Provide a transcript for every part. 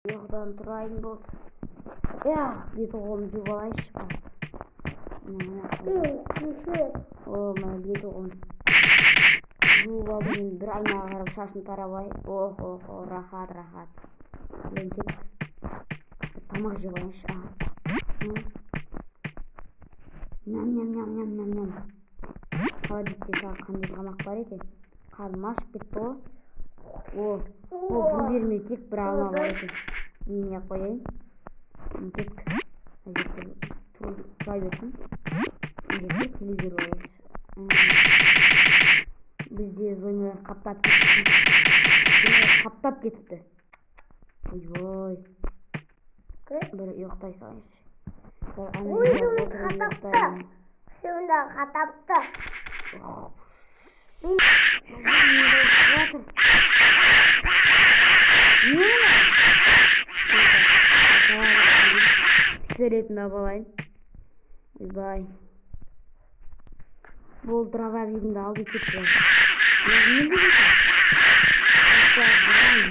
Ұйқыдан тұрайын болды. Эх, беті қолымды жуып алайыншы. О, мына беті қолым жуып алдым. Енді бір айнаға қарап шашымды тарап алайын. Ох, ох, рахат, рахат. Енді кеттік. Тамақ жеп алайыншы. Ням, ням, ням, ням, ням, ням. Холодильникте тағы қандай тамақ бар екен? Қарным ашып кетті ғой. О, бұл бермей тек бір алма бар екен. Неме қояйын. Кеттік. Тұра берсін. Телевизор қояйыншы. Бізде зомбилар қаптап кетіпті. Қаптап кетіпті. Ойбой. Бір ұйықтай салайыншы. Ой, қаптапты. Сонда қаптапты. Пистолетін алып алайын. Ойбай. Бұл дробовигімді алып кетті. Не деген?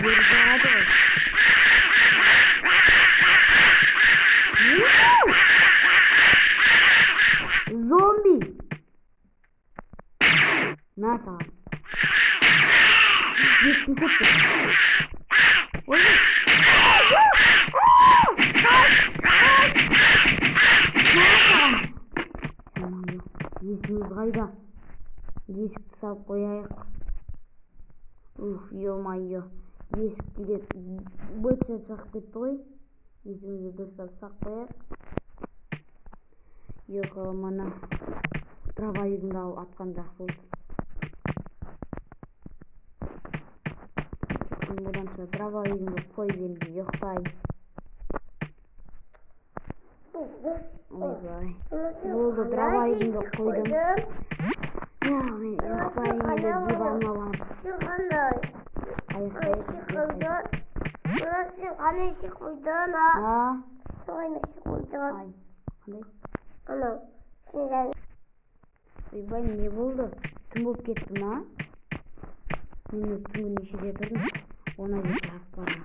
Жер жағады ғой. Зомби! На саған. Есін кетті. Ой! Есіміз қайда? Есікті салып қояйық. Уф, ё-моё. Есік деген быт-шыт шығып кетті ғой. Есімізді дұрыстап сақ қояйық. Йоқ, мана дробовигімді алып атқан жақсы болды. Оданша дробовигімді қойып енді ұйықтайын. Ойбай. Болды, дробовигімді қойдым. Мен ұйықтайын енді диванға барып. Қандай? Ойбай, не болды? Түн болып кетті ма? Мен түнгі нешеде тұрдым? Она жеті ақ бара.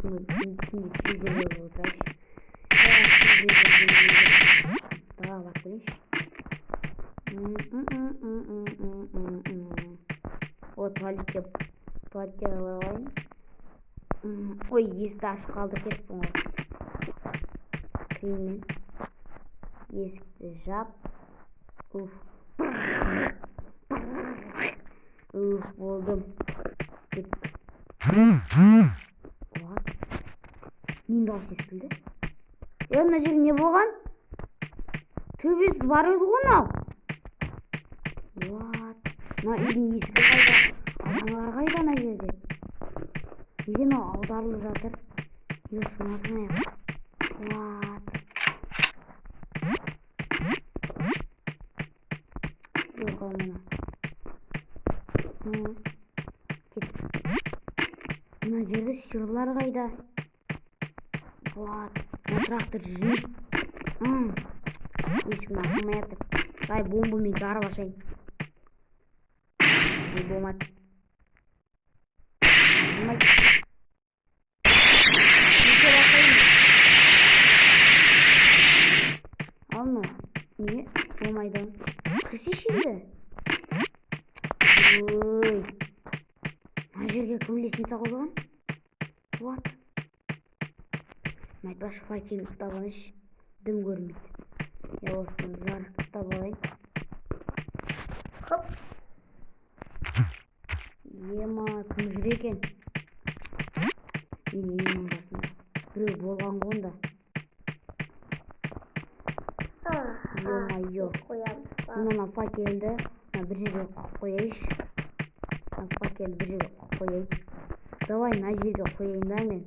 Түнгі телевизор көріп отырайыншы. Давай барып келейінші. О, туалетке барайын. Ой, есікті ашық қалдырып кетіппін ғой. Кірейін мен. Есікті жап. Уф. Уф, болдым. Кеттік. Нен дауыс естілді? Мына жерде не болған? Төбесі бар еді ғой мынау. What? Мына үйдің есігі қайда? Адамдар қайда мына жерде? Неге мынау аударылып жатыр? Есігін ашмайық. What? Жоқ, мына. Кеттік. Мына жерде сиырлар қайда? What? Мына трактор жүрмейді. Есігін ашылмай жатыр. Ай, бомбамен жарып ашайын. Ой, болмады. Ашылмайды. Ал мынау. Неге болмайды? Кірсейші енді. Ой. Мына жерге кім лестница қойған? What? Айтпашы, факелін ұстап алайыншы. Дым көрінбейді. Я осыны жарық ұстап алайын. Хоп. Ема, кім жүр екен? Менің үйімнің басында. Біреу болған ғой онда. Ё-моё. Мына факелді бір жерге қойып қояйыншы. Факелді бір жерге қойып қояйын. Давай мына жерге қояйын да мен.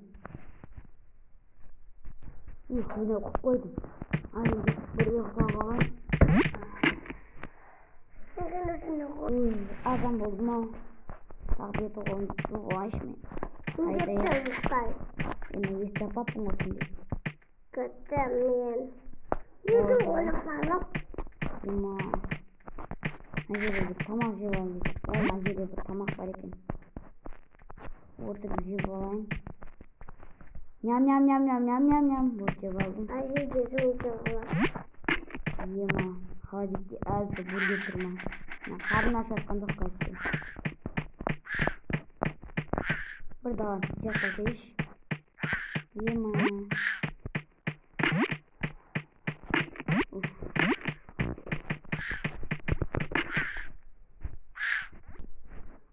Ух, міне қойып қойдым. Ал енді бір ұйықтап алайын. Ой, азан болды ма? Тағы беті қолымды жуып алайыншы мен. Енді есікті жаппаппын ғой түнде. Кеттім мен. Өзім ойлап. Мына жерде бір тамақ жеп алайын. Ой, мына жерде бір тамақ бар екен. Отырып жеп алайын. Ням ням ням ням ням ням ням. Вот жеп алдым. Ана жерде су ішіп алам. Ема, холодильникте әлі бургер тұр ма? Қарным ашып жатқан жоқ қазір. Бір даланы сияқты алсайшы. Ема.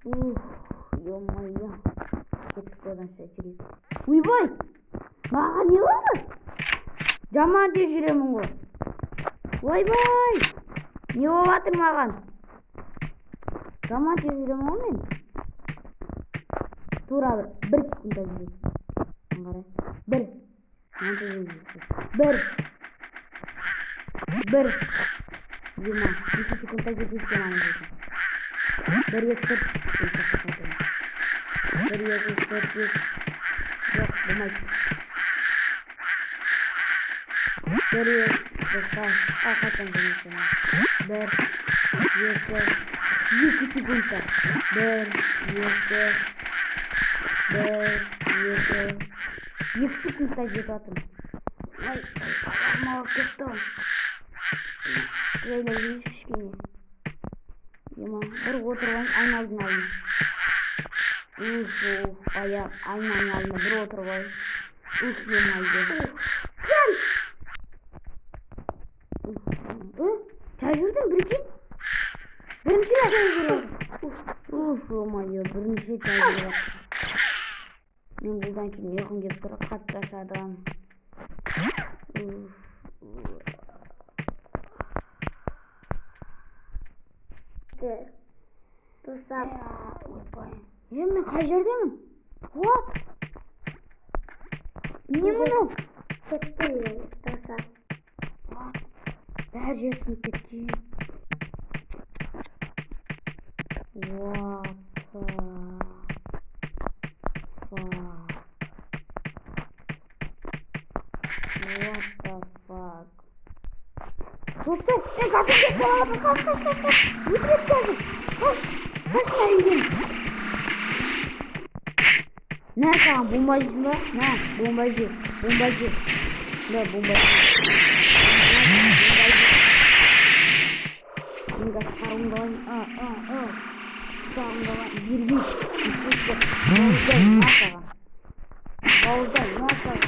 Ух, ё-моё. Кеттік одан жүрейік. Ойбай! Маған не болды? Жаман тез жүремін ғой. Ойбай! Не болып жатыр маған? Жаман тез жүремін ғой мен. Тура бір секундта жүремін. Қара. Бір. Қанша жүремін? Бір. Бір. Ема, неше секундта жетеді екен ана жерге? 1, 2, 4. 1, 2, 3, 4, 5. Жоқ, болмайды. 1, 2, тоқта. А, қайтадан жүрмесем. 1, 2, 2 секундта. 1, 2, 1, 2, 2 секундта жетіп жатырмын. Ай, аяғым ауырып кетті ғой. Жайлап жүрейінші кішкене. Ема, бір отырып алайын айналдың алдына. Уф, уф, аяқ, айнаның алдына бір отырып алайын. Уф, ё-моё. Кім? Жай жүрдім, прикинь. Бірінші рет жай жүрдім. Уф, ё-моё, бірінші рет жай жүріп. Мен бұдан кейін ұйқым келіп тұр, қатты шаршадым. Уф. Достар. Ойбай. Мен қай жердемін? What? Не мынау? Кеттім мен, достар. Бәрі жер сынып кеткен. What the fuck? What the fuck? Достар, мен қапым кетіп қалып, қаш, қаш, қаш, қаш. Өлтіреді қазір. Қаш, қаш мына үйден. Мә саған бомба жейсің ба? Мә, бомба же, бомба же. Мә, бомба же. Мен қазір қаруымды алайын. Пышағымды алайын. Берген. Бауыздай, мә саған. Бауыздай, мә саған.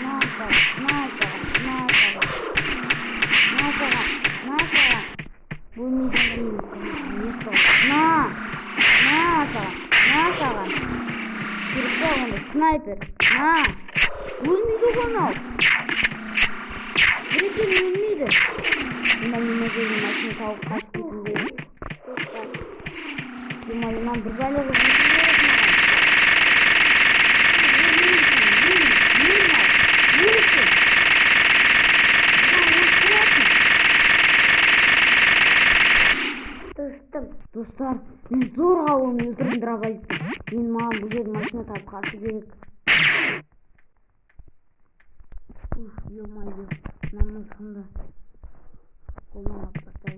Мә саған, мә саған, мә саған. Мә саған, мә саған. Бөлмейді мен. На, на саған, на саған. Керек па онда снайпер. На. Өлмейді ғой анау. Бірекен өлмейді. Мына мен мына жерден машина тауып қашып кеткім келеді. Ё-моё, мынаны бір бәле қылып өлтіру керек маған. Өлсін. Достым. Достар, мен зорға оны өлтірдім дробовикпен. Енді маған бұл жерде машина тауып қашу керек. Уф, ё-моё, мына мылтығымды қолыма алып тастайын.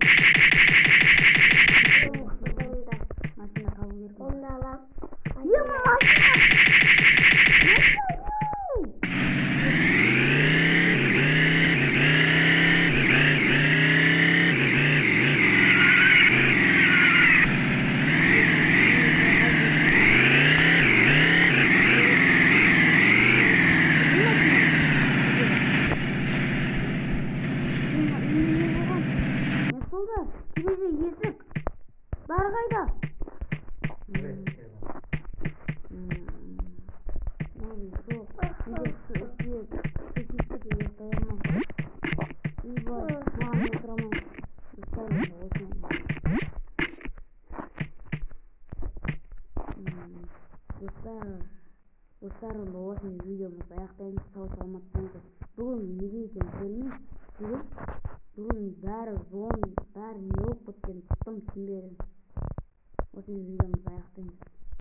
Машина табу керек. Қолымда алам. Ема, машина! Машина! Терезе, есік. Бәрі қайда? Жоқ. Ойбай, маған отыра алмаймын. Достар, Достар, онда осымен видеомызды аяқтаймыз. Сау саламат болыңыздар. Бүгін неге екенін білмеймін.